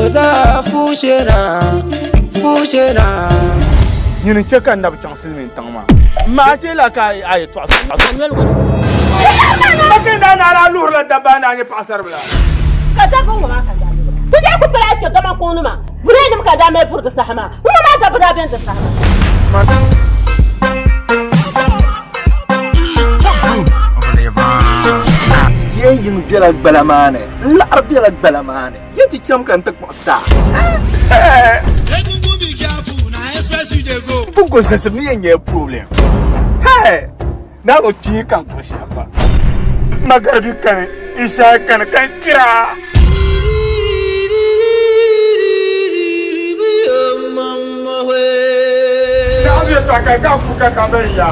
Bɛ daa fuushena, fuushena. Nyini n-chɛ ka n na bi chaŋ silimiin tiŋ maa. M ma a chɛ la ka a yɛtɔɣa Makin daa naai daa luhirila dabba a ni a nyɛ paɣisaribila. Ka dabba ŋɔ maa ka daa lihira. Ti daa kuli pala a chɛ kaman kuŋnima, vureenima ka daa mali vuri di saha maa. Ŋɔ maa dabba daa beni di saha maa. Yɛn yiŋ bela gbala maa ni, n laɣiri bela gbala maa ni. Yi ti cham ka n ti kpuɣi taa. Bunko zinsim ni yɛn nyɛla problem. Hey! Naa o kpii ka n kpuɣi shɛli pa. Magaribi kani, Ishaai kani ka n kpira. Naa bɛ ta ka ka ku ka ka bɛ ya.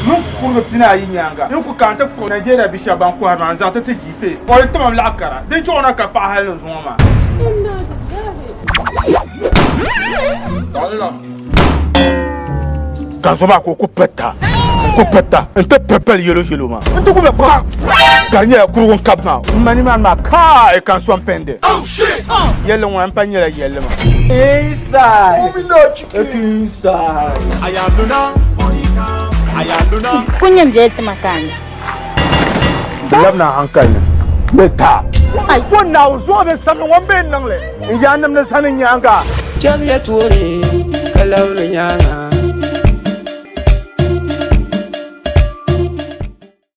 Nin kurigi 40 nyaaŋa, n ku ka n ti kpuɣi Nigeria bi shɛba ban kɔhiri maa n-zaŋ ti ti G-Face. O yi timam laɣ kara, din chuɣu na ka paɣa hali ni zuŋɔ maa. Ka zo maa ka o ku pirita, n-ku pirita nti piri pali yɛlo yɛlo maa. N ti ku be pa ka di nyɛla kurigu n-kabi maa. M ma nimaani maa kaai ka n sɔŋ pindi. Yɛlli ŋuna m-pa nyɛla yɛlli maa. Inside. Inside. Ku nyɛ m-beli ti ma ka a nya. Di labina a hankali ni ni taa. Ko Naawuni zuɣu ni samdi ŋɔ m-be n-niŋ li n yaannim ni zani n nyaaŋa. Chamiya tooni ka labiri nyaaŋa.